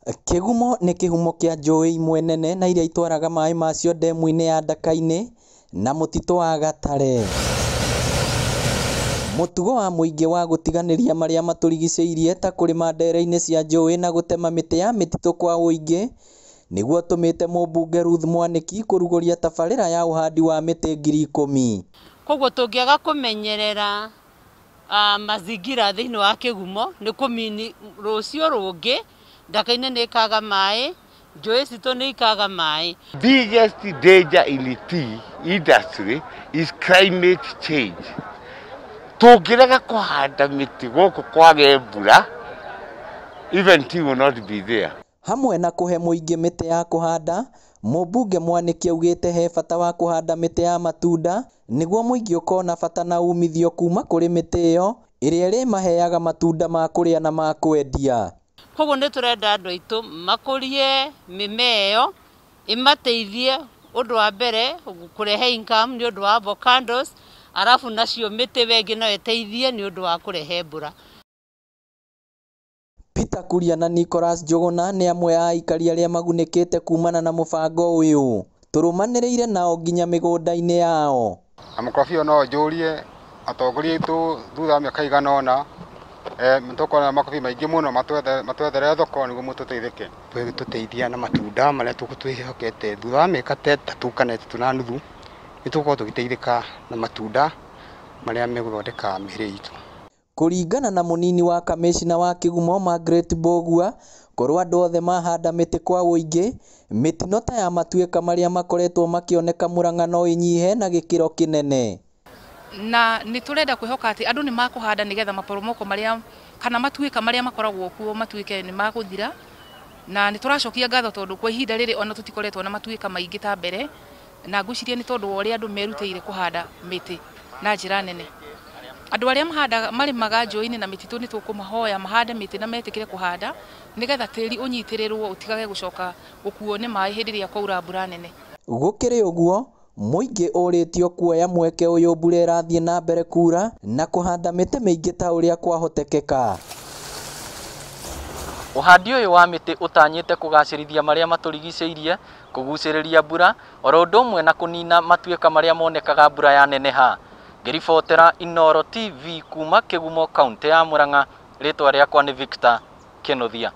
Kĩgumo nĩ kĩhumo kĩa njũĩ imwe nene na iria itwaraga maĩ macio ndemu-inĩ ya Ndaka-inĩ na mũtitũ wa Gatare. Mũtugo wa mũingĩ wa gũtiganĩria marĩa matũrigicĩirie ta kũrĩma ndere-inĩ cia njũĩ na gũtema mĩtĩ ya mĩtitũ kwa ũingĩ nĩguo ũtũmĩte mũmbunge Ruth Mwanĩki kũrugũria tabarĩra ya ũhandi wa mĩtĩ 10,000. Koguo tũngĩaga kũmenyerera mazingira thĩinĩ wa Kĩgumo nĩ kũmini rũciũ rũngĩ Ndaka-inĩ nĩ ĩkaga maĩ, njũĩ citũ nĩ ikaga maĩ. Biggest danger in the tea industry is climate change. Tũngĩrega kũhanda mĩtĩ gũkũ kwage mbura, even tea will not be there. Hamwe na kũhe mũingĩ mĩtĩ ya kũhanda, mũmbunge Mwanĩki augĩte he bata wa kũhanda mĩtĩ ya matunda nĩguo mũingĩ ũkona bata na umithio kuma kũrĩ mĩtĩ ĩyo ĩrĩa ĩrĩmaheaga matunda ma kũrĩa na ma kwendia. Koguo nĩ tũrenda andũ aitũ makũrie mĩmea ĩyo ĩmateithie ũndũ wa mbere kũrehe income nĩ ũndũ wa avocados, arabu nacio mĩtĩ ĩngĩ no ĩteithie nĩ ũndũ wa kũrehe mbura. Peter Kuria na Nicholas Njuguna nĩ amwe a aikari arĩa magunĩkĩte kumana na mũbango ũyũ. Tũrũmanĩrĩire nao nginya mĩgũnda-inĩ yao. Na mũkorobia no njũrie atongoria aitũ thutha wa mĩaka ĩigana ũna tũkorwo na makorobia maingĩ mũno matwethere thoko nĩguo mũtũteithĩke. Tũteithia na matunda marĩa twĩhokete thutha wa mĩaka ta 3 kana 3.5 nĩ tũgũkorwo tũgĩteithĩka na matunda marĩa megũthondeka mĩrĩ itũ. Kũringana na mũnini wa kamĩcina wa Kĩgumo Margaret Mbũgua, korwo andũ othe mahanda mĩtĩ kwa ũingĩ, mĩtino ta ya matuĩka marĩa makoretwo makĩoneka Murang'a no ĩnyihe na gĩkĩro kĩnene. Na nĩ tũrenda kwĩhoka atĩ andũ nĩ makũhanda nĩgetha maporomoko marĩa kana matuĩka marĩa makoragwo kuo matuĩke nĩ magũthira, na nĩ tũracokia ngatho tondũ kwa ihinda rĩrĩ ona tũtikoretwo na matuĩka maingĩ ta mbere, na ngwĩciria nĩ tondũ wa ũrĩa andũ merutĩire kũhanda mĩtĩ na njĩra nene. Andũ arĩa mahandaga marĩmaga njũĩ-inĩ na mĩtitũ nĩ tũkũmahoya mahande mĩtĩ na metĩkĩre kũhanda nĩgetha tĩri ũnyitĩrĩrwo ũtigage gũcoka gũkuo nĩ maĩ hĩndĩ ĩrĩa kwaura mbura nene. Gũkĩrĩ ũguo, mũingĩ ũrĩtio kuoya mweke ũyũ mbura ĩrathiĩ na mbere kura na kũhanda mĩtĩ mĩingĩ ta ũrĩa kwahotekeka. Ũhandi ũyũ wa mĩtĩ ũtanyĩte kũgacĩrithia marĩa matũrigicĩirie, kũgucĩrĩria mbura, oro ũndũ ũmwe na kũnina matuĩka marĩa monekaga mbura yaneneha. Ngĩribotera Inooro TV kuma Kĩgumo, kaũntĩ ya Murang'a, rĩtwa rĩakwa nĩ Victor Kĩnuthia.